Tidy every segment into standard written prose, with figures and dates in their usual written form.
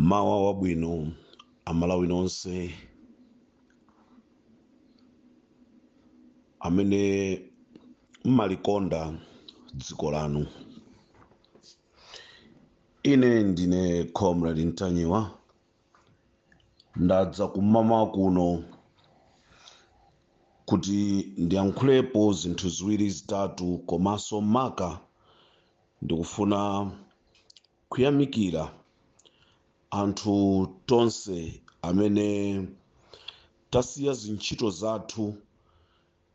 Mawa wabwino Amalawi nonse amene mmalikonda dziko lanu. Ine ndine Comrade Ntanyiwa, ndadza kummawa kuno kuti ndiyankhulepo zinthu ziwiri zitatu, komanso maka ndikufuna kuyamikira anthu tonse amene tasiya zintchito zathu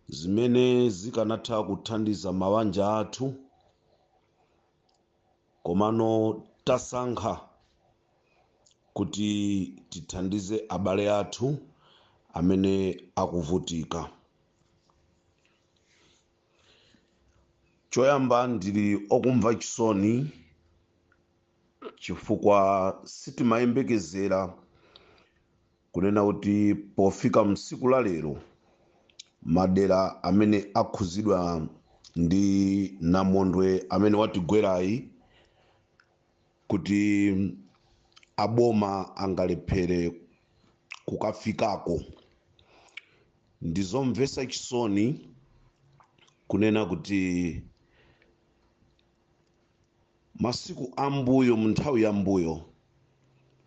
zimene zikanatha kuthandiza mabanja athu, komano tasankha kuti tithandize abale athu amene akuvutika. Choyamba, ndili okumva chisoni chifukwa sitimayembekezera kunena kuti pofika msiku la lero madera amene akhuzidwa ndi namondwe amene watigwerayi kuti aboma angalephere kukafikako. Ndizomvetsa chisoni kunena kuti masiku ambuyo, mu nthawi yambuyo,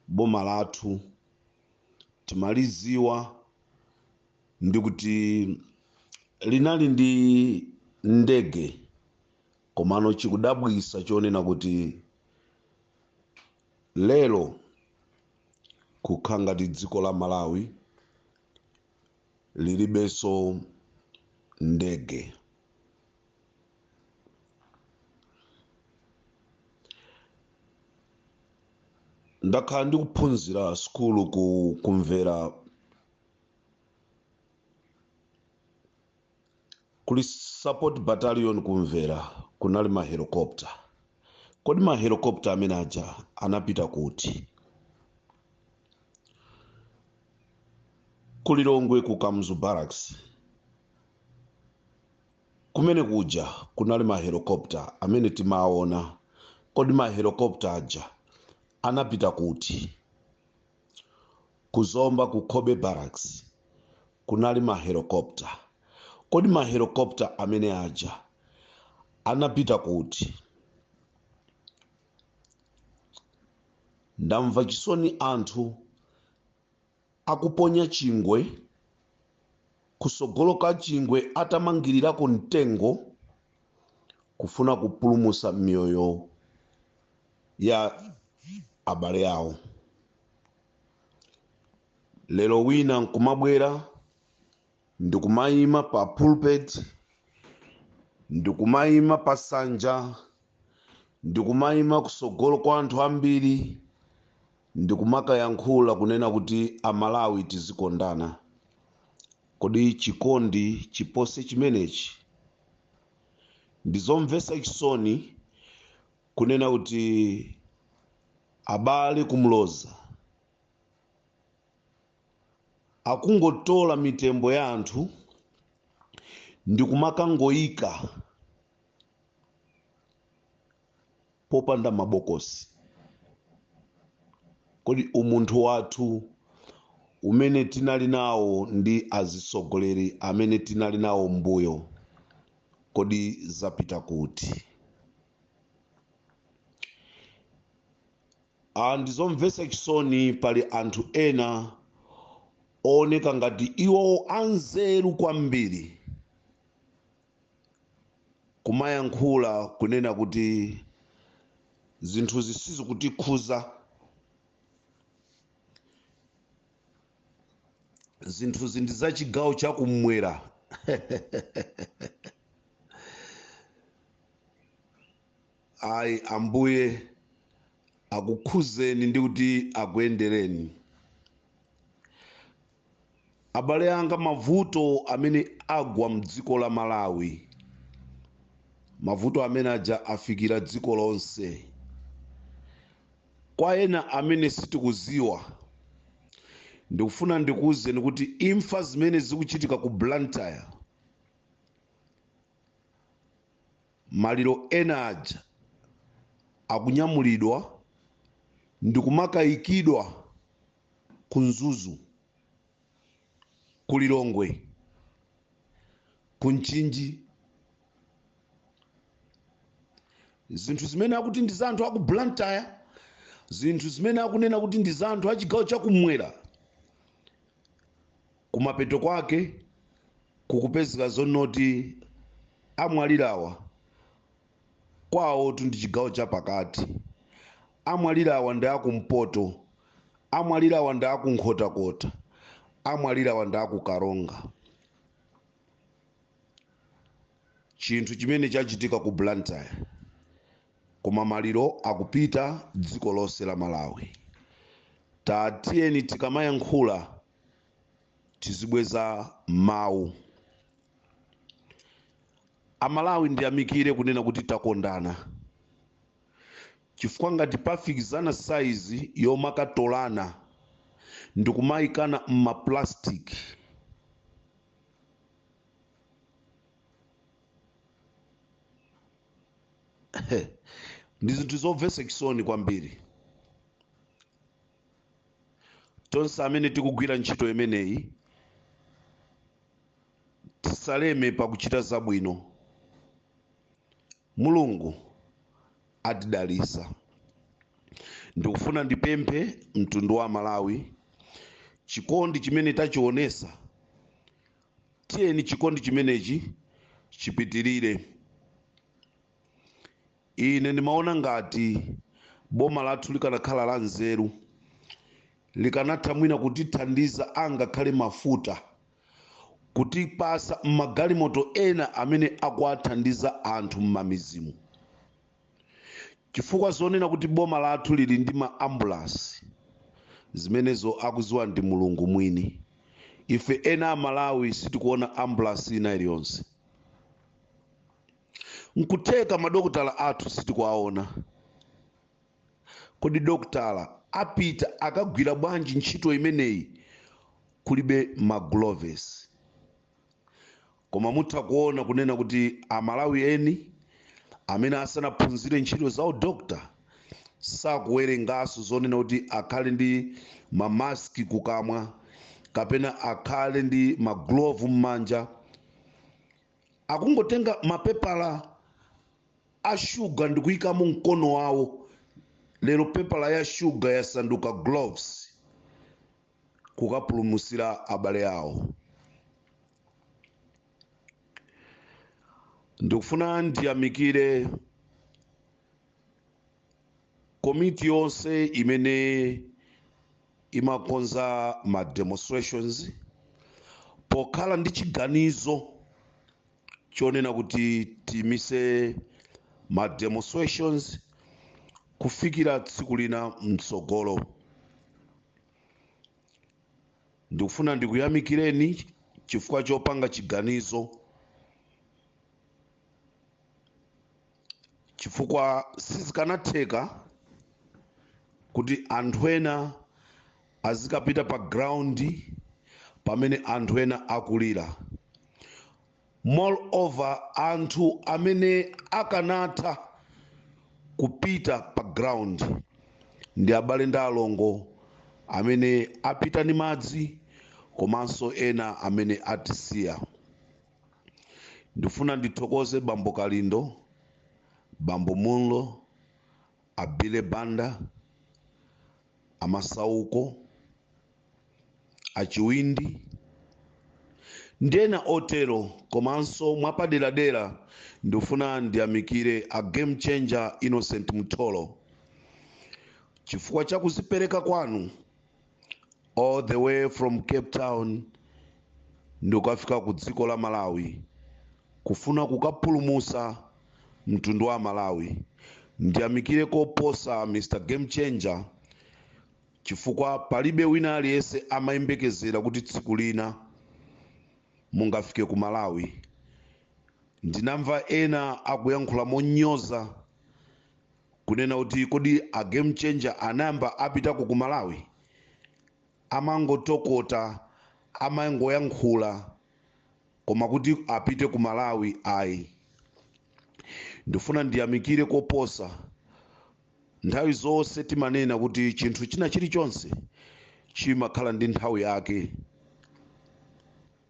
boma lathu timaliziwa ndi kuti linali ndi ndege, komano chikudabwisa chonena kuti lero kukhala ngati dziko la Malawi lilibenso ndege. Ndakhala ndikuphunzira sukulu ku kumvera kuli support battalion, kumvera kunali ma helicopter. Kodi ma helicopter amene aja anapita kuti? Ku Lilongwe ku Kamuzu Barracks kumene kuja kunali ma helicopter amene timaona. Kodi ma helicopter aja anapita kuti? Kuzomba ku Cobbe Barracks kunali ma helicopter. Kodi ma helicopter amene aja anapita kuti? Ndamva chisoni anthu akuponya chingwe, kusogolo ka chingwe atamangirirako mtengo kufuna kupulumusa miyoyo ya abale awo. Lero wina nkumabwera ndikumayima pa pulpit, ndikumayima pa sanja, ndikumayima kusogolo kwa anthu ambiri, ndikumakayankhula kunena kuti Amalawi tizikondana. Kodi chikondi chipose chimenechi? Ndizomvetsa chisoni kunena kuti abale kumloza akungotola mitembo ya anthu ndikumakangoyika popanda mabokosi. Kodi umunthu wathu umene tinali nawo ndi azisogoleri amene tinali nawo mbuyo, kodi zapita kuti? Ndizomvetsa chisoni, pali anthu ena ooneka ngati iwo anzeru kwambiri kumayankhula kunena kuti zinthuzi sizikutikhuza, zinthuzi ndi za chigawo chakummwera. Ayi, Ambuye akukhuzeni ndi kuti akuyendereni. Abale anga, mavuto amene agwa mdziko la Malawi, mavuto amene aja afikira dziko lonse. Kwa ena amene sitikuziwa, ndikufuna ndikuwuzeni kuti imfa zimene zikuchitika ku Blantyre, maliro ena aja akunyamulidwa Ndikumakayikidwa ku Mzuzu, ku Lilongwe, ku Mchinji, zinthu zimene akuti ndi za anthu aku Blantyre, zinthu zimene akunena kuti ndi za anthu a chigawo chakumwera, kumapeto kwake kukupezeka zonoti amwalirawa kwawotu ndi chigawo chapakati, amwalirawa ndi akumpoto, amwalirawa ndi akunkhotakota, amwalirawa ndi akukaronga. Chinthu chimene chachitika ku Blantyre, koma maliro akupita dziko lonse la Malawi. Tatiyeni tikamayankhula tizibweza mawu. Amalawi, ndiyamikire kunena kuti takondana, chifukwa ngati pafikizana saizi yomakatolana ndikumayikana m'maplastic, ndi zinthu zomvetsa chisoni kwambiri. Tonse amene tikugwira ntchito imeneyi tisaleme pakuchita zabwino. Mulungu atidalisa. Ndikufuna ndipemphe mtundu wa Malawi, chikondi chimene tachionesa, tiyeni chikondi chimenechi chipitirire. Ine ndimaona ngati boma lathu likanakhala la nzeru, likanatha mwina kutithandiza angakhale mafuta, kutipasa magalimoto ena amene akuwathandiza anthu m'mamidzimu, chifukwa zonena kuti boma lathu lili ndi ma ambulance, zimenezo akuziwa ndi Mulungu mwini. Ife ena a Malawi sitikuona ambulance ina iliyonse. Nkutheka madokotala athu sitikuwaona. Kodi dokotala apita akagwira bwanji ntchito imeneyi kulibe magloves? Koma mutha kuona kunena kuti Amalawi eni amene asanaphunzire ntchito za udokta sakuwerenganso zonena kuti akhale ndi mamaski kukamwa kapena akhale ndi maglovu m'manja. Akungotenga mapepala a shuga ndikuyikamo mkono wawo. Lero pepala ya shuga yasanduka gloves kukapulumusira abale awo. Ndikufuna ndiyamikire komiti yonse imene imakonza ma demonstrations pokhala ndi chiganizo chonena kuti tiyimise ma demonstrations kufikira tsiku lina mtsogolo. Ndikufuna ndikuyamikireni chifukwa chopanga chiganizo, chifukwa sizikanatheka kuti anthu ena azikapita pa ground pamene anthu ena akulira. Moreover, anthu amene akanatha kupita pa ground ndi abale ndi alongo amene apita ndi madzi komanso ena amene atisiya. Ndifuna ndithokoze Bambo Kalindo, Bambo Munlo, Abile Banda, Amasauko, Achiwindi ndi ena otero. Komanso mwapaderadera ndifuna ndiyamikire a Game Changer Innocent Mtholo chifukwa cha kuzipereka kwanu all the way from Cape Town ndikukafika ku dziko la Malawi kufuna kukapulumusa mtundu wa Malawi. Ndiyamikire koposa Mr Game Changer chifukwa palibe wina aliyense amayembekezera kuti tsiku lina mungafike ku Malawi. Ndinamva ena akuyankhula monyoza kunena kuti kodi a Game Changer anayamba apitako ku Malawi? Amangotokota, amangoyankhula, koma kuti apite ku Malawi ayi. Ndifuna ndiyamikire koposa Nthawi zonse timanena kuti chinthu china chilichonse chimakhala ndi nthawi yake.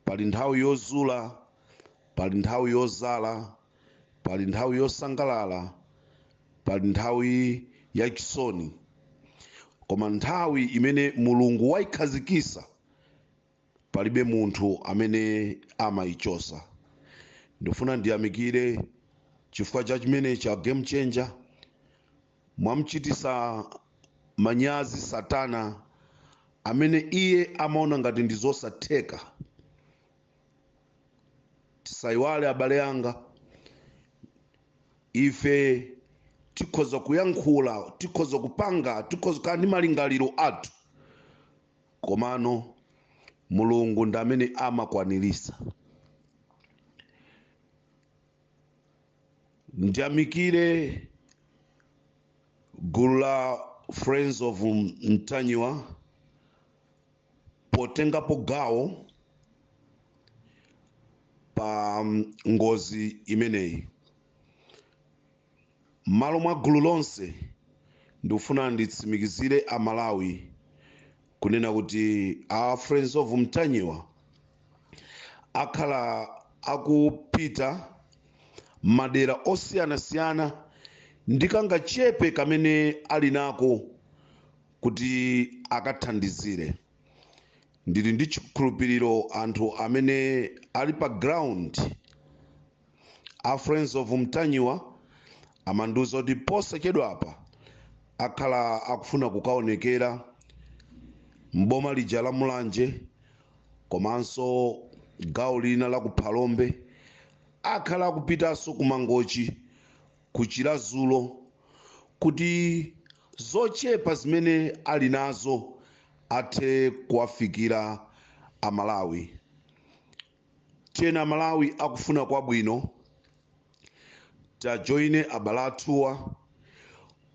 Pali nthawi yozula, pali nthawi yozala, pali nthawi yosangalala, pali nthawi yachisoni. Koma nthawi imene Mulungu wayikhazikisa palibe munthu amene amayichosa. Ndifuna ndiyamikire chifukwa cha chimene cha Game Changer mwamchitisa manyazi Satana amene iye amaona ngati ndi zosatheka. Tisayiwale abale anga, ife tikhoza kuyankhula, tikhoza kupanga, tikhoza kukhala ndi malingaliro athu, komano Mulungu ndi amene amakwanirisa. Ndiyamikire gulu la Friends of Mtanyiwa potengapo gawo pa ngozi imeneyi. M'malo mwa gulu lonse ndikufuna nditsimikizire Amalawi kunena kuti a Friends of Mtanyiwa akhala akupita madera osiyanasiyana ndi kangachepe kamene ali nako kuti akathandizire. Ndili ndi chikhulupiriro anthu amene ali pa ground a Friends of Mtanyiwa amandiwuza kuti posachedwa apa akhala akufuna kukaonekera mboma lija la Mulanje komanso gawo lina la ku Phalombe, akhala akupitanso ku Mangochi, ku Chiradzulu, kuti zochepa zimene ali nazo athe kuwafikira Amalawi. Tiyeni Amalawi akufuna kwabwino tajoyine abale athuwa,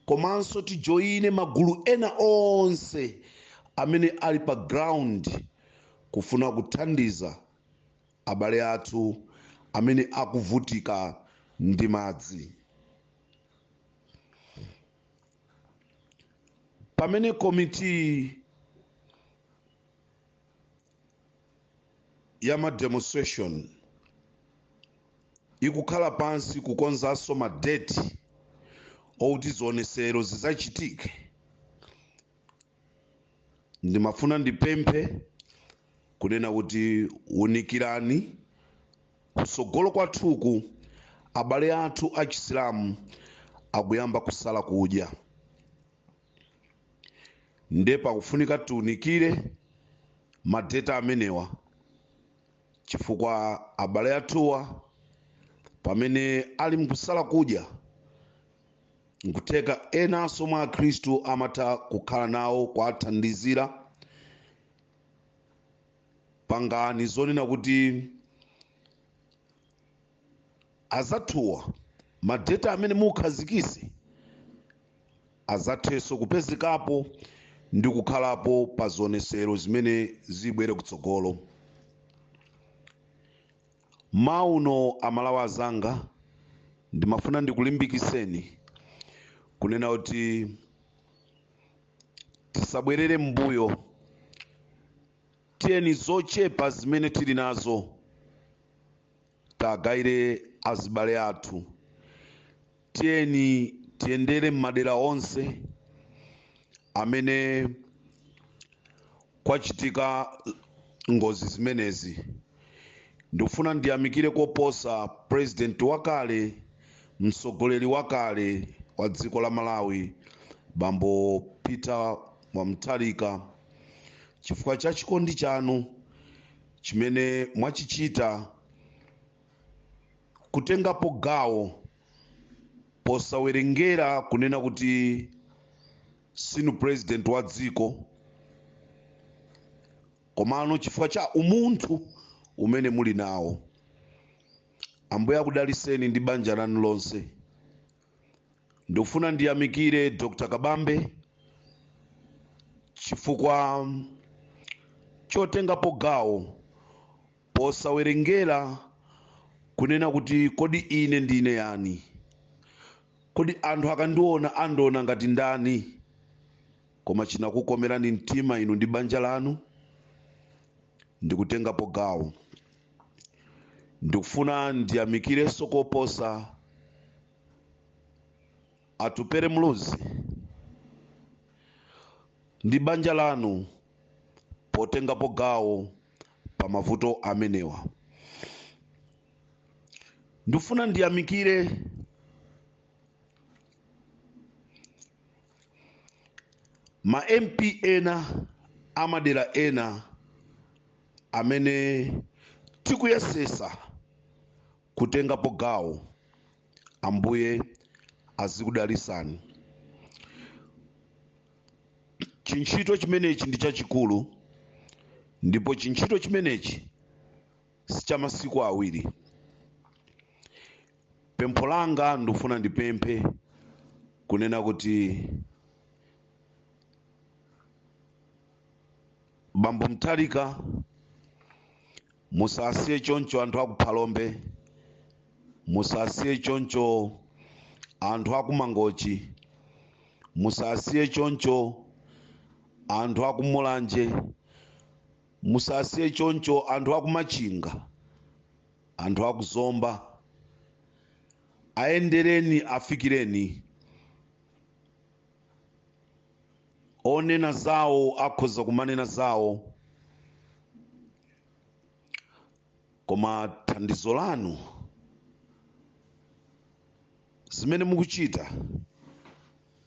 komanso tijoyine magulu ena onse amene ali pa ground kufuna kuthandiza abale athu amene akuvutika ndi madzi. Pamene komiti ya ma demonstration ikukhala pansi kukonzanso madeti okuti zionesero zizachitike, ndimafuna ndipemphe kunena kuti unikirani kusogolo kwathuku abale athu achisilamu akuyamba kusala kudya, nde pakufunika tiunikire madeta amenewa, chifukwa abale athuwa pamene ali mkusala kudya nkutheka enanso mwa akhristu amatha kukhala nawo kuwathandizira. Pangani zonena kuti azathuwa madeta amene mukhazikise azathenso kupezekapo ndi kukhalapo pa zionesero zimene zibwere kutsogolo. Mauno Amalawi azanga, ndimafuna ndikulimbikiseni kunena kuti tisabwerere m'mbuyo. Tiyeni zochepa zimene tili nazo tagayire azibale athu. Tiyeni tiyendere m'madera onse amene kwachitika ngozi zimenezi. Ndikufuna ndiyamikire koposa president wakale, mtsogoleri wakale wa dziko la Malawi, Bambo Peter Mutharika, chifukwa cha chikondi chanu chimene mwachichita kutengapo gawo posawerengera kunena kuti sinu president wa dziko, komano chifukwa cha umunthu umene muli nawo. Ambuye akudaliseni ndi banja lanu lonse. Ndikufuna ndiyamikire Dr. Kabambe chifukwa chotengapo gawo posawerengera kunena kuti kodi ine ndine yani, kodi Kodi anthu akandiona andiona ngati ndani? Koma chinakukomerani mtima inu ndi banja lanu ndikutengapo gawo. Ndikufuna ndiyamikirenso koposa Atupele Muluzi ndi banja lanu potengapo gawo pa mavuto amenewa. Ndikufuna ndiyamikire ma MP ena amadera ena amene tikuyesesa kutengapo gawo. Ambuye azikudalisani. Chintchito chimenechi ndi chachikulu, ndipo chintchito chimenechi si cha masiku awiri. Pempho langa ndikufuna ndipemphe kunena kuti Bambo Mutharika, musasiye choncho anthu aku Phalombe, musasiye choncho anthu aku Mangochi, musasiye choncho anthu aku Mulanje, musasiye choncho anthu aku Machinga, anthu aku Zomba. Ayendereni, afikireni. Onena zawo akhoza kumanena zawo, koma thandizo lanu, zimene mukuchita,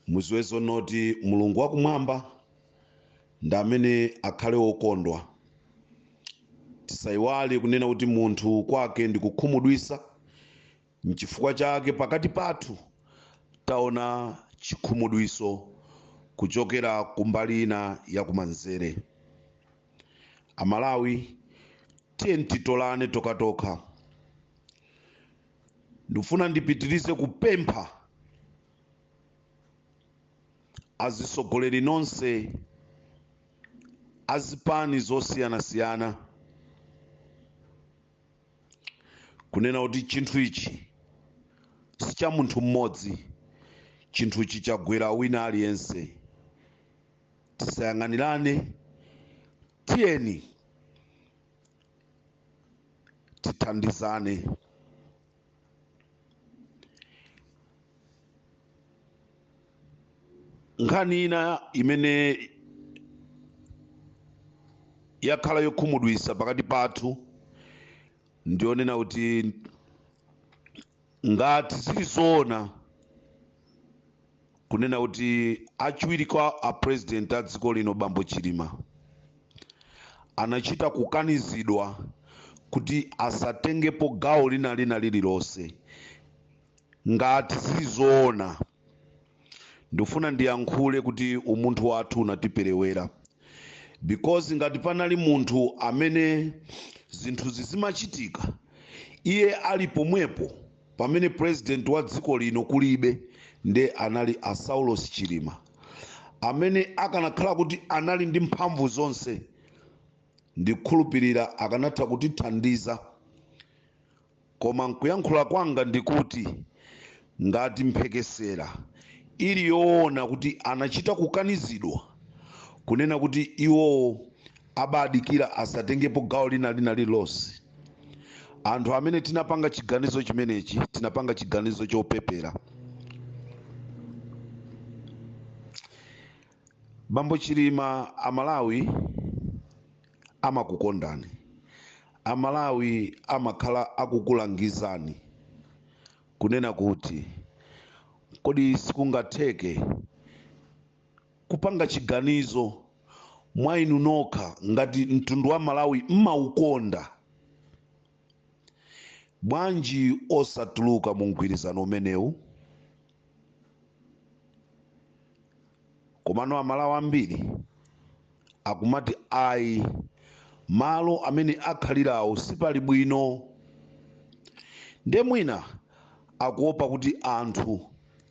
muziwe zonoti Mulungu wakumwamba ndi amene akhale wokondwa. Tisayiwale kunena kuti munthu kwake ndi kukhumudwisa. Nchifukwa chake pakati pathu taona chikhumudwiso kuchokera kumbali ina ya kumanzere. Amalawi, tiye titolane tokhatokha. Ndikufuna ndipitirize kupempha azisogoleri nonse azipani zosiyanasiyana kunena kuti chinthu ichi si cha munthu mmodzi, chinthu ichi chagwera wina aliyense. Tisayang'anirane, tiyeni tithandizane. Nkhani ina imene yakhala yokhumudwitsa pakati pathu ndionena kuti ngati zili zoona kunena kuti achiwiri kwa a president a dziko lino Bambo Chilima anachita kukanizidwa kuti asatengepo gawo lina lina lililonse, ngati zili zoona, ndifuna ndiyankhule kuti umunthu wathu unatiperewera, because ngati panali munthu amene zinthuzi zimachitika iye ali pomwepo pamene president wa dziko lino kulibe, nde anali a Saulos Chilima, amene akanakhala kuti anali ndi mphamvu zonse, ndikhulupirira akanatha kutithandiza. Koma nkuyankhula kwanga ndikuti ngati mphekesera ili yoona kuti anachita kukanizidwa kunena kuti iwowo abadikira asatengepo gawo lina lina lililonse, anthu amene tinapanga chiganizo chimenechi tinapanga chiganizo chopepera. Bambo Chilima, Amalawi amakukondani, Amalawi amakhala akukulangizani kunena kuti kodi sikungatheke kupanga chiganizo mwa inu nokha ngati mtundu wa Malawi mmaukonda, bwanji osatuluka mu mgwirizano umenewu? Komano Amalawi ambiri akumati ayi, malo amene akhalirawo sipali bwino, nde mwina akuopa kuti anthu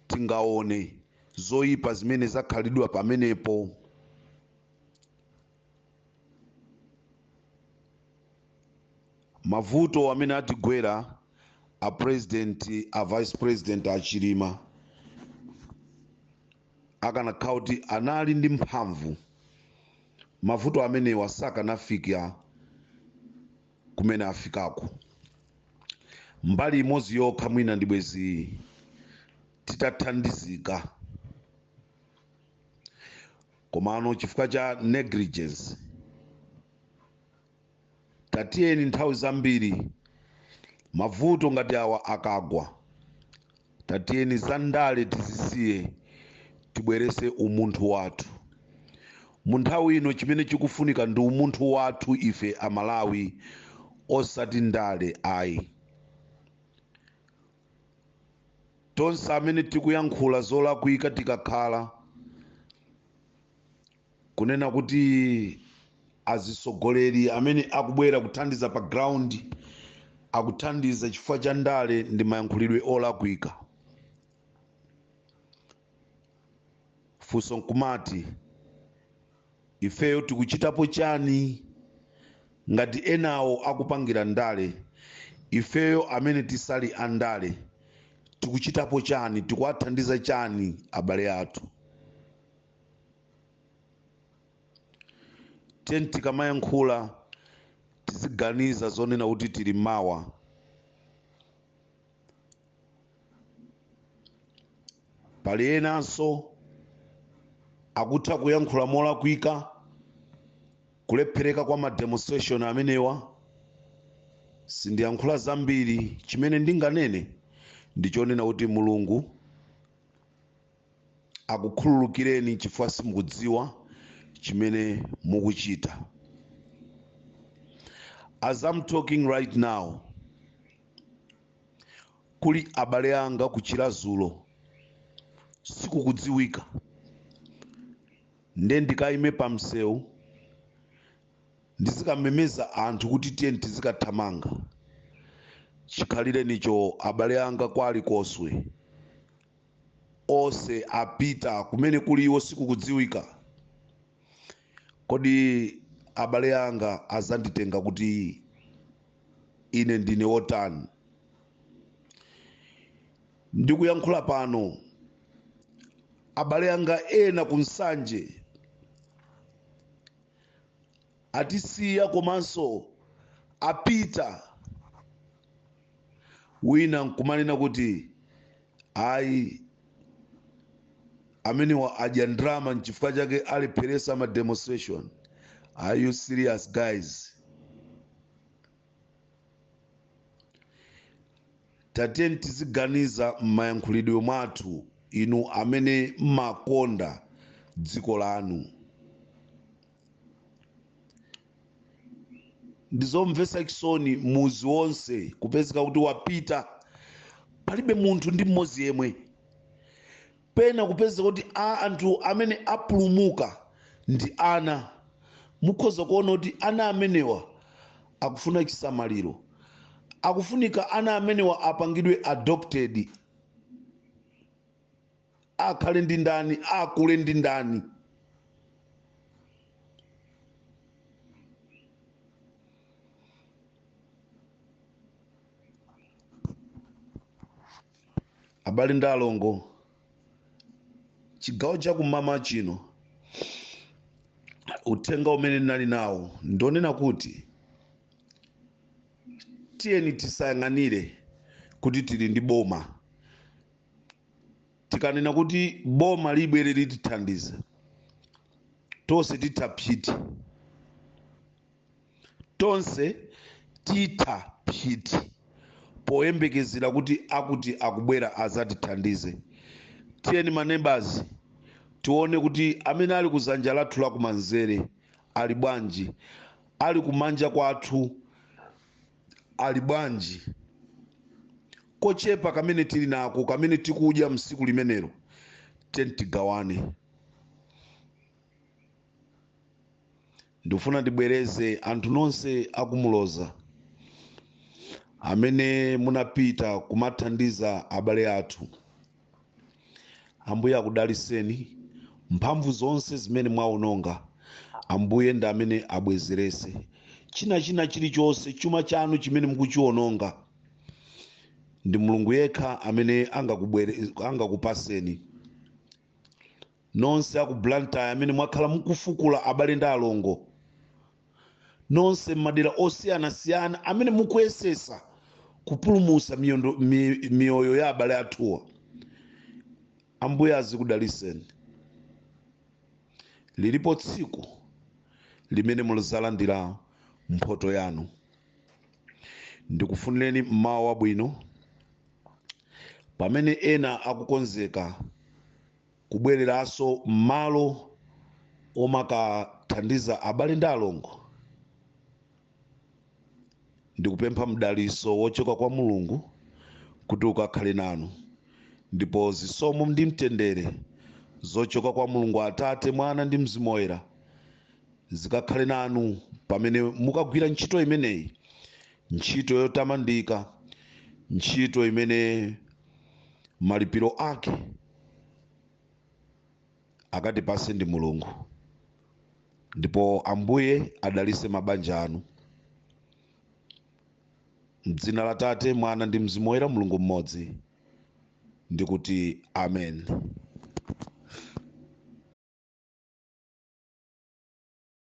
tingaone zoyipa zimene zakhalidwa pamenepo. Mavuto amene atigwera a president, a vice president a Chilima, Akanakhala kuti anali ndi mphamvu, mavuto amenewa sakanafika kumene afikako. Mbali imodzi yokha mwina ndi bwezi titathandizika, komano chifukwa cha negligence. Tatiyeni nthawi zambiri mavuto ngati awa akagwa, tatiyeni za ndale tizisiye, tibwerese umunthu wathu. Mu nthawi ino chimene chikufunika ndi umunthu wathu ife Amalawi, osati ndale ayi. Tonse amene tikuyankhula zolakwika tikakhala kunena kuti azisogoleri amene akubwera kuthandiza pa ground akuthandiza chifukwa cha ndale, ndi mayankhulidwe olakwika. Funso nkumati, ifeyo tikuchitapo chani ngati enawo akupangira ndale? Ifeyo amene tisali andale tikuchitapo chani? Tikuwathandiza chani abale athu? Tiyeni tikamayankhula tiziganiza zonena kuti tili mawa. Pali enanso akutha kuyankhula molakwika, kulephereka kwa ma demonstration amenewa. Sindiyankhula zambiri, chimene ndinganene ndi chonena kuti Mulungu akukhululukireni chifukwa simukudziwa chimene mukuchita. As I'm talking right now, kuli abale anga ku Chiradzulu sikukudziwika, nde ndikayime pa msewu ndizikamemeza anthu kuti tiyeni tizikathamanga. Chikhalirenicho abale anga kwali koswe onse apita kumene kuli iwo sikukudziwika. Kodi abale anga azanditenga kuti ine ndine wotani? Ndikuyankhula pano abale anga ena ku Nsanje atisiya komanso apita. Wina nkumanena kuti ayi, amenewa adya ndrama nchifukwa chake alepheresa ma demonstration. Are you serious, guys? Tatiyeni tiziganiza m'mayankhulidwe mwathu, inu amene mmakonda dziko lanu. Ndizomvetsa chisoni muzi wonse kupezeka kuti wapita, palibe munthu ndi mmodzi yemwe. Pena kupezeka kuti anthu amene apulumuka ndi ana. Mukhoza kuona kuti ana amenewa akufuna chisamaliro, akufunika ana amenewa apangidwe adopted, akhale ndi ndani, akule ndi ndani. Abale ndi alongo, chigawo chakumama chino uthenga umene ndinali nawo ndionena kuti tiyeni tisayang'anire kuti tili ndi boma. Tikanena kuti boma libwere litithandiza, tonse titha phiti, tonse titha phiti poyembekezera kuti akuti akubwera azatithandize. Tiyeni manembazi tione kuti amene ali kuzanja lathu lakumanzere ali bwanji, ali kumanja kwathu ali bwanji. Kochepa kamene tili nako, kamene tikudya msiku limenelo, tiyeni tigawane. Ndifuna ndibwereze, anthu nonse akumuloza amene munapita kumathandiza abale athu, Ambuye akudaliseni. Mphamvu zonse zimene mwaononga, Ambuye ndi amene abwezerese. China chilichonse, chuma chanu chimene mukuchiononga, ndi Mulungu yekha amene angakupaseni. Nonse aku Blantyre amene mwakhala mukufukula abale ndi alongo, nonse m'madera osiyanasiyana amene mukuyesesa kupulumutsa miyoyo ya abale athuwa, Ambuye azikudaliseni. Lilipo tsiku limene muzalandira mphoto yanu. Ndikufunireni mmawa wabwino pamene ena akukonzeka kubwereranso m'malo omakathandiza abale ndi alongo. Ndikupempha mdaliso wochoka kwa Mulungu kuti ukakhale nanu, ndipo zisomo ndi mtendere zochoka kwa Mulungu Atate, Mwana ndi Mzimu Woyera zikakhale nanu pamene mukagwira ntchito imeneyi, ntchito yotamandika, ntchito imene malipiro ake akatipase ndi Mulungu. Ndipo Ambuye adalise mabanja anu. Mdzina la Tate, Mwana ndi Mzimu Woyera, Mulungu mmodzi, ndikuti amen.